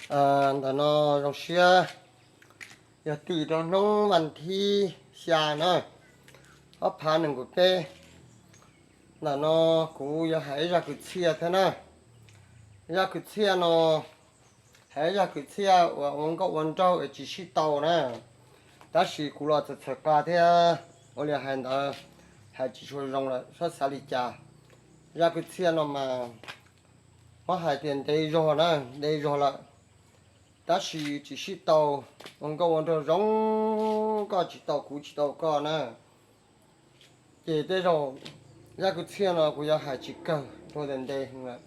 Ntawm no zoo siab yog tim rau hnub vas thib xya na, ob phav nees nkaum peb. Ntawm no kuv yuav hais ib zaj kwv txhiaj thiab na. Zaj kwv txhiaj no, hais ib zaj kwv txhiaj uas ua nkauj ua nraug es tsis sib tau na. Tab sis kuv los txawm txhawm qa thiab, ua li hais ntawd, hais tsis tshua zoo lawm, txhob xav li cas. Zaj kwv txhiaj no mas muab hais tias ntev zog na, ntev zog lawm, tab sis tsis sib tau. Ua nkauj ua nraug zoo, koj tsis tau kuv tsis tau koj na. Ces tej zaum zaj kwv txhiaj no kuv yuav hais tsis kawg, ntev ntev lawm,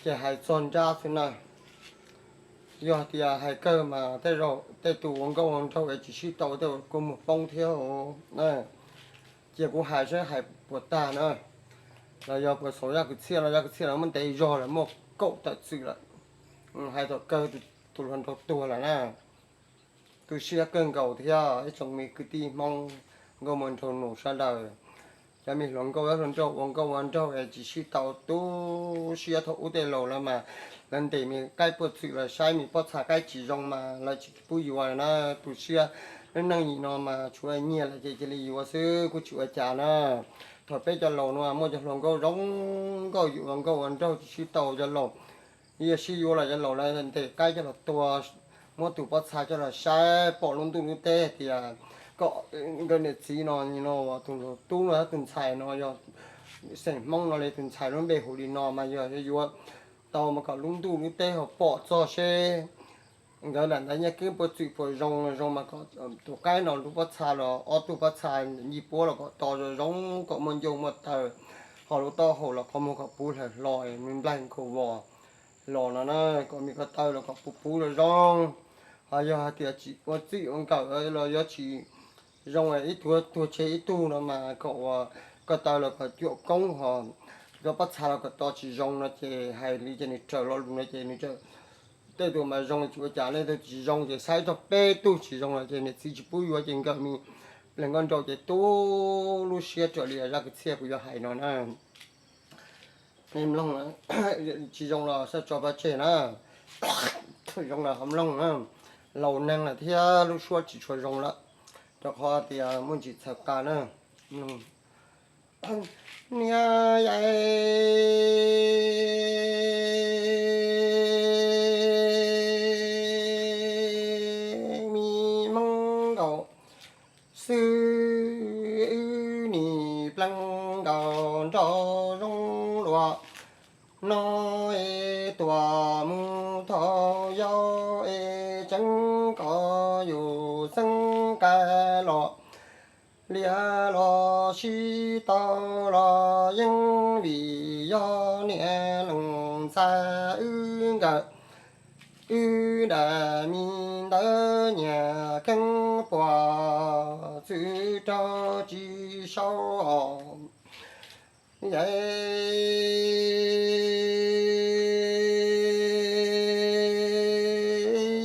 ces hais txog nrab xwb na. Yog tias hais kawg mas tej zaum tej tus ua nkauj ua nraug es tsis sib tau tej zaum kua muag poob thiab. Cia kuv hais saib hais puas tag na, los yog puas xaus zaj kwv txhiaj no. Zaj kwv txhiaj no muaj ntev zog lawm, muaj kaum tawm txwm lawm, hais thaum kawg tus hluas nraug tuag lawm na. Tu siab kawg nkaus thiab ib tsoom me kwv tij Hmoob nkauj muam nraug nus sawv daws. Cov me hluas nkauj hluas nraug ua nkauj ua nraug es tsis sib tau, tu siab. Thaum ub tej laus lawv mas lawv ntes me qaib puag txwm los saib me pob txha qaib tsis zoo mas lawv tsis pub yuav na. Tu siab, lub neej yim no mas tshuav nyiaj lawm ces cia li yuav xwb kuj tsis ua cas na. Thaum peb cov laus no muaj cov hluas nkauj zoo nkauj, yuav ua nkauj ua nraug tsis sib tau, cov laus yog sib yuav los cov laus lawv ntes qaib coj los tua, muab tus pob txha coj los saib, pom lub ntuj lub teb tias kom nkawd niam txiv no, no tus tub no, tus ntxhais no yog xeem Hmoob no li, tus ntxhais lub npe hu li no mas yog yuav tau mas kom lub ntuj lub teb ho pom txog seb nkawd lam ntawd nyiaj keeb puas txwm puas zoo, zoo mas kom tus qaib no lub pob txha los ob tug pob txha yig puab los kom to zoo zoo, kom muaj ncauj muaj taw, ho lub taub hau los qhov muag kom puv hlawv hlo, me nplaig nkhaus vos los no na, kom me ko taw los kom puv puv zoo zoo. Ho yog hais tias tsis ua txij ua nkawm los yuav tsis zoo, ib tug tuag tseg ib tug no mas kom ua ko taw los kom cuam koob, ho cov pob txha los kom to tsis zoo no ces hais li ces nws raws lo lus no ces nws tej tus mas zoo tsis ua cas, tej tus tsis zoo ces saib txog peb tug tsis zoo lawm ces niam txiv tsis pub yuav ces nkawd me plees nkauj nraug ces tu lub siab raws li zaj kwv txhiaj kuv yuav hais no na. Nej mloog, tsis zoo los sawv tso pov tseg na. Zoo los ho mloog na. Laus neeg lawm thiab lub suab tsis tshua zoo lawm, rau qhov tias muaj ntsis txhawv qa na. Niag yais, me Hmoob nkaus xwb, wb nim plees nkaus nraug zoo luag no es tuaj mus thaum yau es tseem kom yus xeeb kais los liam los sib tau los yeej vim yog niam leej ntxhais wb nkawm wb daim me ntawv nyias keeb puas txwv raug tsis sau os. Yais,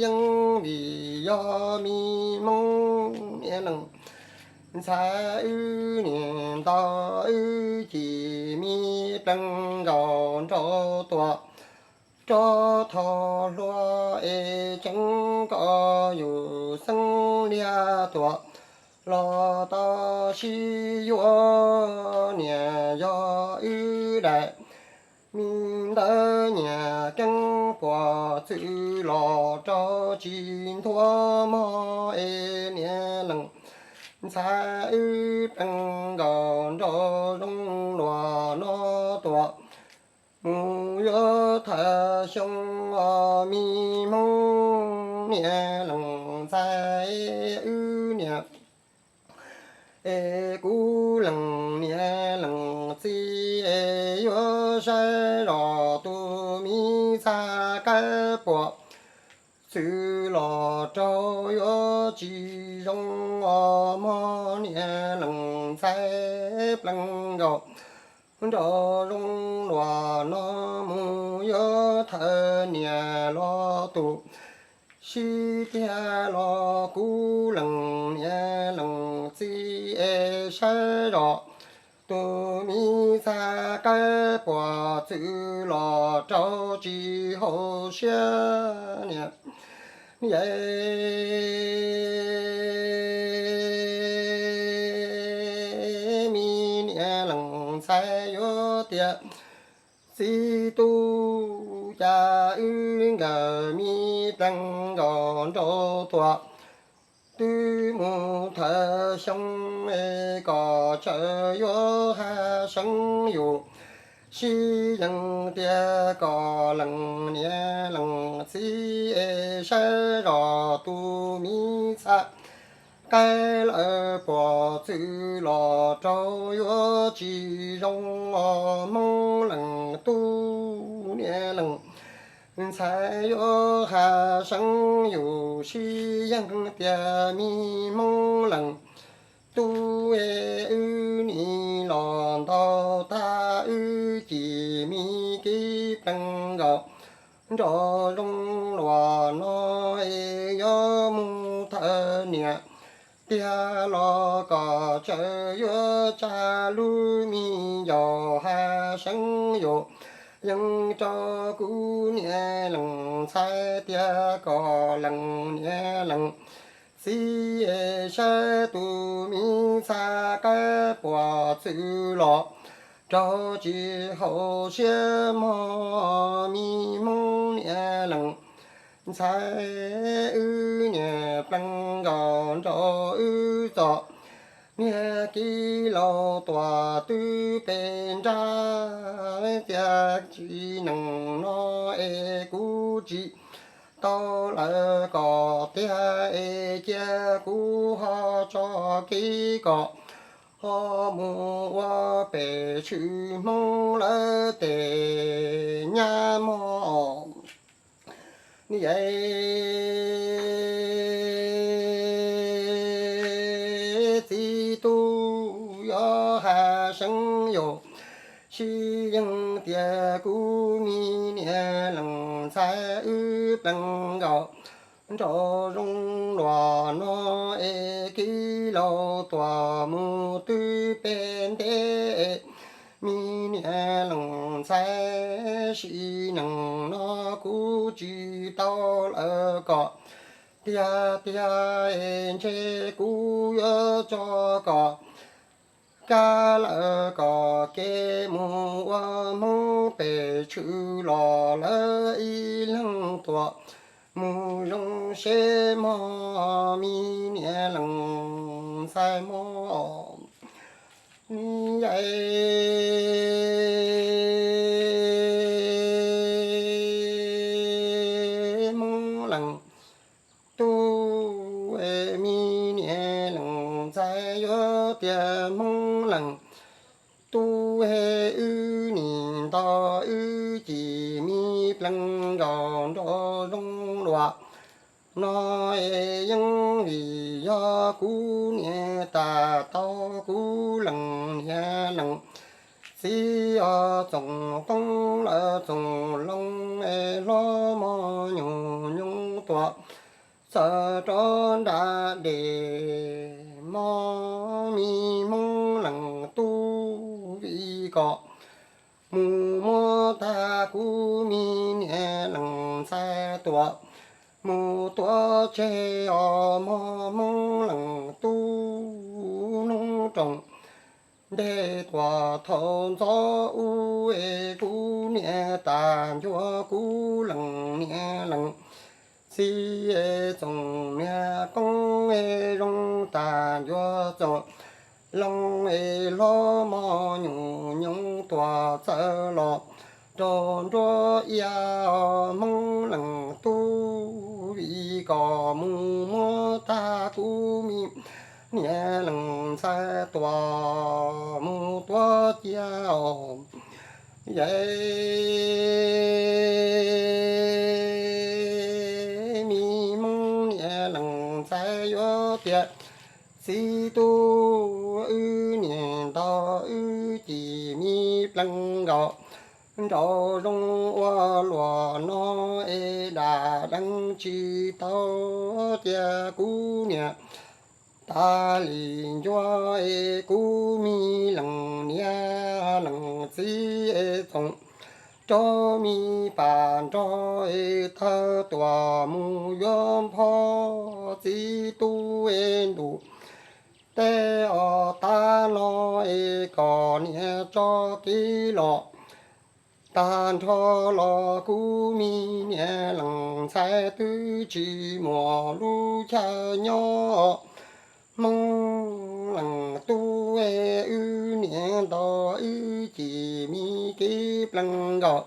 yeej vim yog me Hmoob niam leej ntxhais wb niam ntau, wb cim me plees nkaus nraug tuaj rau thaum hluas es tseem kom yus xeeb liag tuaj los tau sib yuav. Niam yog wb daim me ntawv nyias keeb puas txwv los rau tsis ntuag mog es niam leej ntxhais wb plees nkaus nraug zoo luag no tuaj mus yuav thawm xyoo os. Me Hmoob niam leej ntxhais wb niam es kuv leej niam leej txiv es yuav saib zoj tus me txhais qaib puas txwv los rau yuav tsis zoo os mog. Niam leej ntxhais plees nkaus nraug zoo luag no mus yuav thawm niam los tus sib tiag los kuv leej niam leej txiv es saib zoj Tus me ntxhais qaib puas txwv los rau tsis haum siab niam. Yawm me niam leej ntxhais yuav tias txiv tub, cas wb nkawm me pleev nkaus nraug tuam twb mus thawm xyoo, es kom tseem yuav haj seev yus sib yees tiag kom leej niam leej txiv es saib zoj tus me ntxhais qaib lawm puas txwv los rau yuav tsis zoo os. Hmoob leej tub niam leej ntxhais yuav haj seev yus sib yees tiag, me Hmoob leej tub es wb nim los ntau tag, wb cim me kib pleev nkaus nraug zoo luag no, es yuav mus thawm niam tiag los kom tseem yuav tsa lub me ncaus haj seev yus yees rau kuv niam leej ntxhais tiag kom leej niam leej txiv es saib tus me ntxhais qaib puas txwv los rau tsis haum siab mog, me Hmoob niam leej ntxhais. Wb niam pleev nkaus nraug wb txom nyem, kib laug tuam twb pem nrab, tiag tsis neej no es kuv tsis tau lawm kom tiag, es cia kuv ho tso kev kom ho mus ua pem tshwm Hmoob lawv tej nyab mog. Yawm txiv tub, yuav haj seev yus sib yees tiag, kuv me niam leej ntxhais wb pleev nkaus nraug zoo luag no, es kib laug tuam mus twb pem ntev, me niam leej ntxhais, sim neej no kuv tsis tau lawm kom tiag tiag, es ntshe kuv yuav tso kom kab lawm kom kev mus ua Hmoob pem tshwm los lawv ib leeg tuam mus zoo seb mog, me niam leej ntxhais mog. Yawm Hmoob leej tub, me niam leej ntxhais, yuav tias Hmoob leej tub es wb nim nto wb cim me pleev nkaus nraug zoo luag no, es yeej vim yog kuv niam tas tau kuv leej niam leej txiv os. Txoom Tooj lawm Txoom Loo es hlob mos nyuj nyoos tuam txawm rov nram dej mog, me Hmoob leej tub, vim kom mus muab tag kuv me niam leej ntxhais tuam mus tuav tseg os mog, Hmoob leej tub. Hnub roos ntej tuaj thaum ntxov ub es kuv niam tas ncua kuv leej niam leej txiv es Txoom Niag Koob es zoo tas ncua Txoom Loo es hlob mos nyuj nyoos tuam txawm los rau nruab ia os, Hmoob leej tub, vim kom mus muab tag kuv me niam leej ntxhais tuam mus tuav cia os. Yawm me Hmoob niam leej ntxhais, yuav tias txiv tub, wb niam nto wb cim me pleev nkaus nraug zoo ua luag no es dam deev tsis tau, cia kuv niam tas li ncua es kuv me leej niam leej txiv es txoos rau me pas nrog es tawg tuam mus yuav phoj txiv tub es ntuj teb os. Tav no es kom niam tso kev los tag nrho los kuv me niam leej ntxhais twb tsis muaj lub chaw nyob. Hmoob leej tub es wb niam ntau wb cim me kev plees nkaus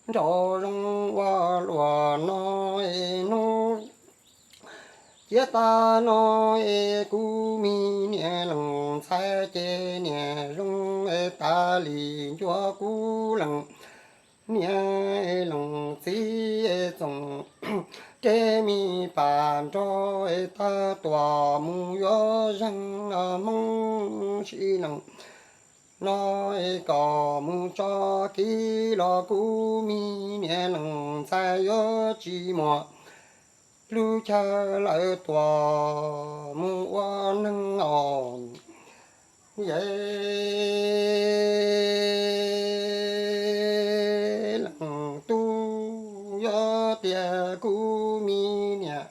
nraum zoov ua luam no es hnub ciav tas no es kuv me niam leej ntxhais ces niam zoo es tas li ncua kuv leej niam leej txiv es txoos rau me pas nrog es tawg tuam mus yuav zeeg Hmoob sib neej no es kom mus tso kev los kuv me niam leej ntxhais yuav tsis muaj lub chaw lawv tuam mus ua neeg os. Yawg leej tub, yog tias kuv me niam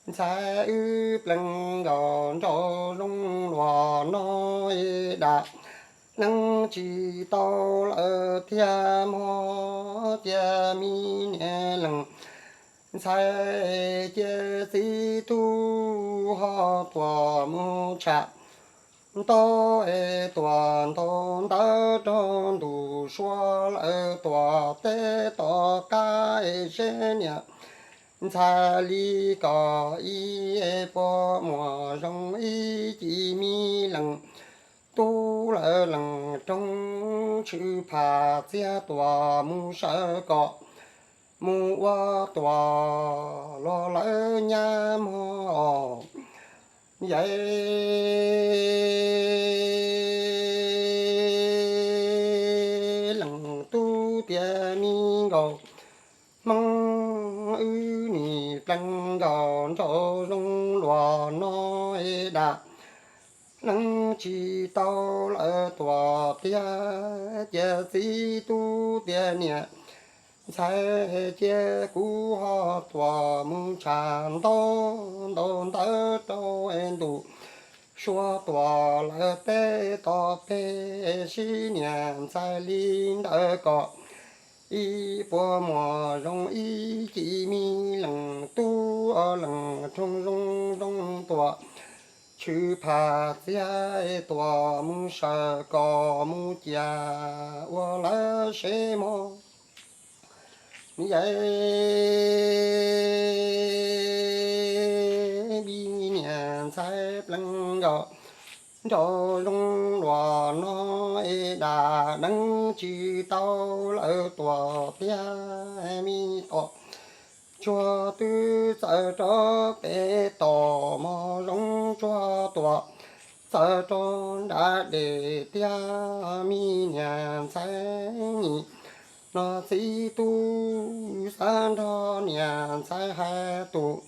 ntxhais wb plees nkaus nraum zoov luam no es dam neeb tsis tau lawm tiag mog. Cia me niam leej ntxhais cia txiv tub ho tuam mus tsham ntau es tuam ntau ntawv rau ntu sua lawm tuam teb tom qab es seb niam ntxhais li kom ib puas muaj zoo ib cim me leej tub lawv leej roog tshwm pham txiag tuam mus sawv kom mus ua tuam los lawv nyab mog. Yawg leej tub, tias me nkaus Hmoob wb nim plees nkaus nraum zoov luam no es dam neeb tsis tau lawm tuam tiag. Cia txiv tub tias niam ntxhais cia kuv ho tuam mus tsham ntau ntau ntawv rau es ntu sua tuam lawm teb tom peg sib niam ntxhais li ntawd kom ib puas muaj zoo ib cim me leej tub leej roog zoo zoo tuam tshwm pham txiag tuam mus sawv kom mus cia ua lawv seb mog. Yawg me niam ntxhais plees nkaus nraum zoov luam no es dam neeb tsis tau lawm tuam tiag. Me tom tsuag twb txawm rau pem tom mos zoov tsuag tuam txawm rau nram dej tiag. Me niam ntxhais nim no txiv tub xav nrog niam ntxhais hais tus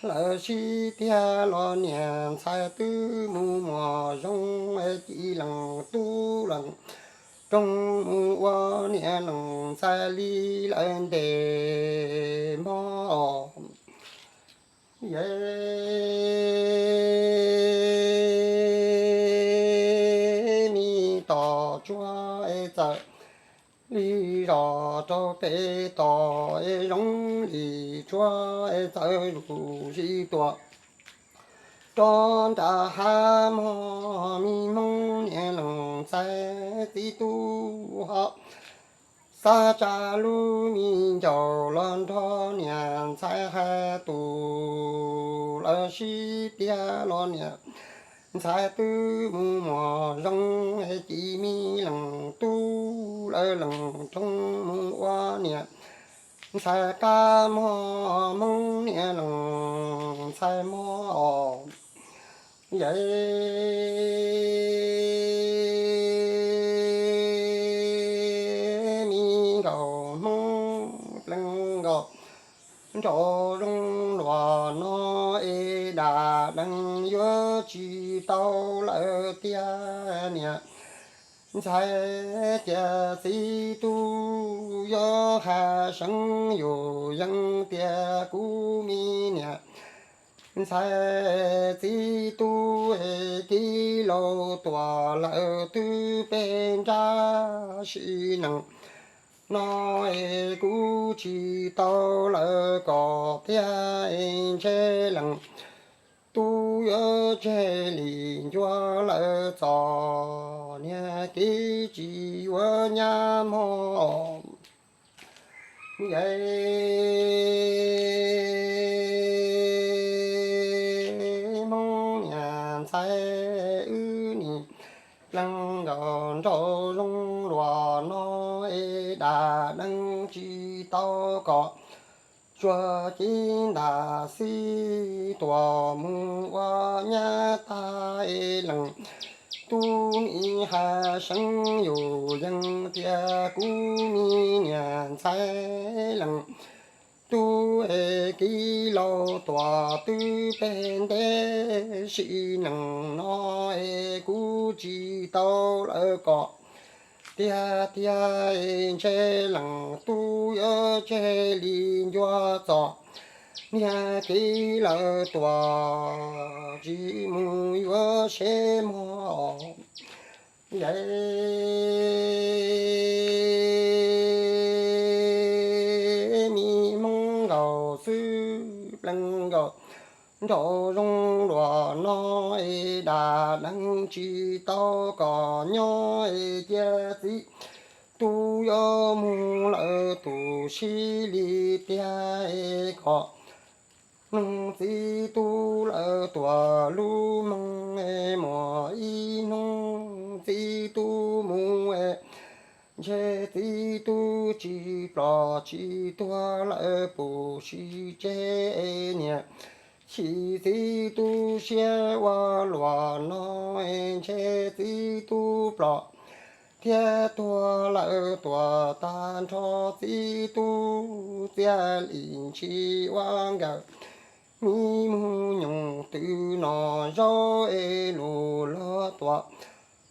lawv sib tiag los niam ntxhais twb mus muaj zoo ci leej tub leej roog mus ua niam leej ntxhais li lawm ntev mog. Yawg me tom tsuag es txawm li zos rau pem tom es zoov li tsuag es txawm zuj zus tuam rau nram hav mog. Me Hmoob niam leej ntxhais txiv tub ho xav tsa lub me ncaus los nrog niam ntxhais hais tus lawv sib tiag los niam ntxhais twb mus muaj zoo ci me leej tub lawv leej roog mus ua niam ntxhais qab mog. Hmoob niam leej ntxhais mog os. Yawg me nkaus Hmoob plees nkaus nraum zoov luag no es dab neeg yuav tsis tau lawm tiag niam ntxhais. Ces txiv tub yuav hais seev yus yees tias kuv me niam ntxhais, txiv tub es tij laug tuag lawm twb peb nrab sim neej no es kuv tsis tau lawm kom tiag es ntshe leej tub yuav tseg li ncua lawm txom niag kev tsis yuav nyab mog. Yawm Hmoob niam ntxhais wb nim lees nkaum nraum zoov luag no es dab neeg tsis tau kom tsuag cev ntam xib tuam mus ua nyab tag es leej tub nim hais seev yus yees tias kuv me niam ntxhais, leej tub es tij laug tuag twb peb nrab sim neej no es kuv tsis tau lawm kom tiag tiag es ntshe leej tub yuav tseg li ncua txom niag kev lawm tuam tsis mus yuav seb mog. Yawm me Hmoob nkaus xwb plees nkaus nraum zoov luag no es dab neeg tsis tau kom nyob es cia txiv tub yuav mus lawm tus sib li tiag es kom nug txiv tub lawm tuam lub moog es muaj ib hnub txiv tub mus es ntshe txiv tub tsis plom tsis tuag lawm puv sim tseg es niam chim txiv tub siab ua luaj no es ntshe txiv tub plom thiab tuag lawm tuam tag nrho txiv tub txiaj li ntshis ua nkawm me mus nyoog twm no zaub es lug luag tuam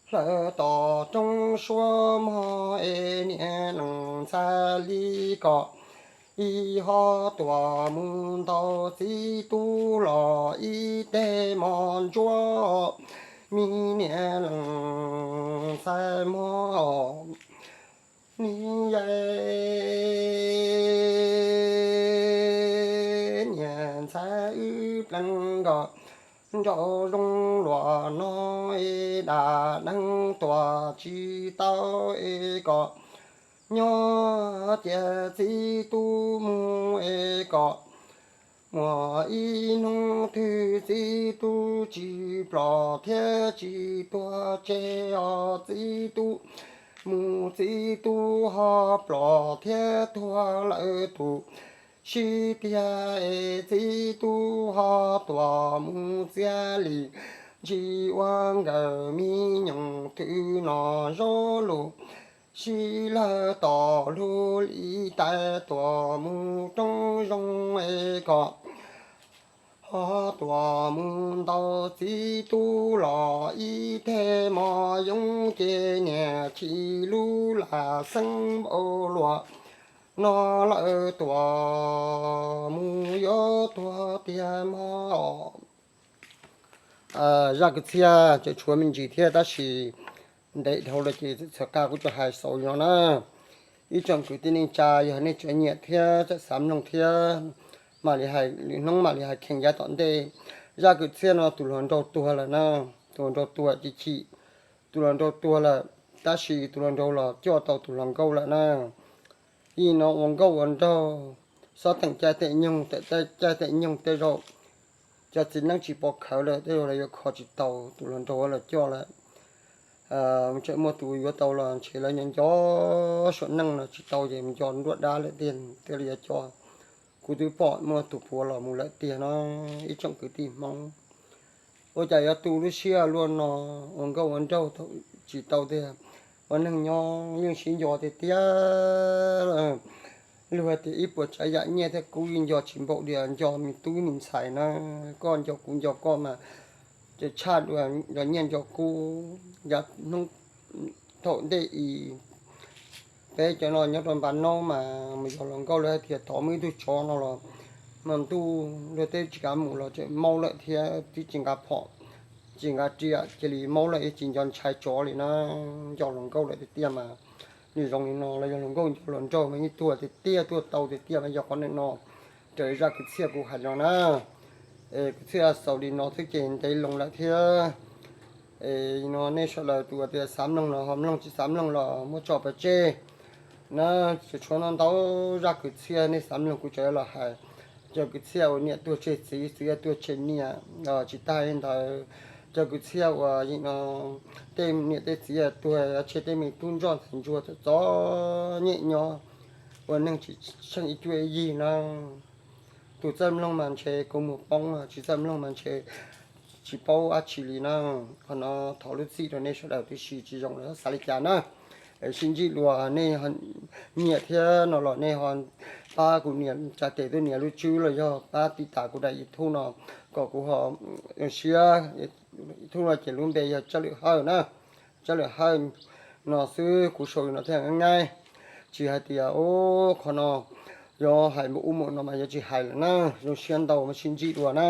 hlawv tom roob suab mog es niam leej ntxhais li kom ib ho tuam mus ntaus txiv tub los ib teg mos ntsuab me niam leej ntxhais mog. Niam yawm niam ntxhais wb plees nkaus nraum zoov luag no es dab neeg tuam tsis tau es kom nyob cia txiv tub mus es kom muaj ib hnub twg txiv tub tsis plom thiab tsis tuag tseg os txiv tub mus txiv tub ho plom thiab tuag lawm tus sib tiag es txiv tub ho tuam mus txiaj li ntshis ua nkawm me nyoog twm no zaub lug sib lawg tom lug li tais tuam mus roob zoov es kom ho tuam mus ntaus txiv tub los ib teg mos yoov ces niam chim lub lam xeeb npaum luaj no lawm tuam mus yuav tuag tiag mog. Zaj kwv txhiaj tseem tshuav me ntsis thiab tab sis ntev dhau lawm ces txhua qab kuv tsuas hais xaus li no na. Ib tsoom kwv tij neej tsa, yog nej tseem nyiam thiab tseem xav mloog thiab, mam li hais lwm hnub mam li hais kheev yav tom ntej. Zaj kwv txhiaj no tus hluas nraug tuag lawm na, tus hluas nraug tuag ces chim, tus hluas nraug tuag lawm, tab sis tus hluas nraug los coj tau tus hluas nkauj lawm na. Yim no ua nkauj ua nraug, xob teem caij teem nyoog, teem caij teem nyoog tej zaum cov txiv neej tsis pom khawv lawm tej zaum lawv yuav kho tsis tau, tus hluas nraug los coj lawm. Tseem muaj tus yuav tau los ntshe lawv nco nco suam neej no tsis tau ces nco nruab dab lawm tiag, thiaj li yuav coj. Kuv twb pom muaj tus puav los mus lawm tiag no, ib tsoom kwv tij Hmoob. Ua cas yuav tu lub siab luaj no, ua nkauj ua nraug tsis tau tiag, ua neeg nyob yeej sib nco tiag tiag. Luag hais tias ib puas tsav yam nyiaj thiab kub yeej nco tsis npaum li nco me tub me ntxhais na. Koj nco kuv nco koj mas ces tshaj dua nco nyiaj nco kub. Yav hnub thaum ntej es peb cov no nyob rau Npab Naub mas mus yos hluas nkauj lawv hais tias thov muaj ib tug tsov no los mas ntuj luag tej tsis kav mus los tseem maub lawm thiab twb tsis nqa phom tsis nqa riam cia li maub lawm, tsis nco ntshai tsov li na. Yos hluas nkauj lawm tiag tiag mas nws zoo li no los yog hluas nkauj nco hluas nraug mas yeej tuag tiag tiag, tuag tau tiag tiag mas yog qhov ntawm no. Raws li zaj kwv txhiaj kuv hais no na, kwv txhiaj xaus li no xwb ces ntev loo lawm thiab. No nej sawv daws tus tias xav mloog los ho mloog, tsis xav mloog los muab tso pov tseg na. Tseem tshuav ntau ntau zaj kwv txhiaj nej xav mloog kuv tseem los hais. Cov kwv txhiaj uas niam tuag tseg txiv, txiv tuag tseg niam, tsis tas li ntawd, cov kwv txhiaj uas tej niam tej txiv tuag tseg tej me tub ntsoj ntxhais ntsuag txom txom nyem nyob ua neeg tsis tsheej ib cuab ib yig na. Tus txawj mloog mas ntshe kua muag poob, tsis txawj mloog mas ntshe tsis paub dab tsi li na. Qhov no thov lub txim rau nej sawv daws tib si, tsis zoo los xav li cas na. Sib ntsib dua nej nyiam thiab no los nej ho pab kuv nias tsa tes tuaj nias lub tswb los yog pab tiv tas kuv daim YouTube no kom kuv ho zoo siab. YouTube no ces lub npe yog Tsaj Lwm Hawj na. Tsaj Lwm Hawj no xwb, kuv sau li no thiaj nyaib. Tsis hais tias ub qhov no yuav hais mus ub mus no mas yuav tsis hais lawm na. Zoo siab ntau mas sib ntsib dua na.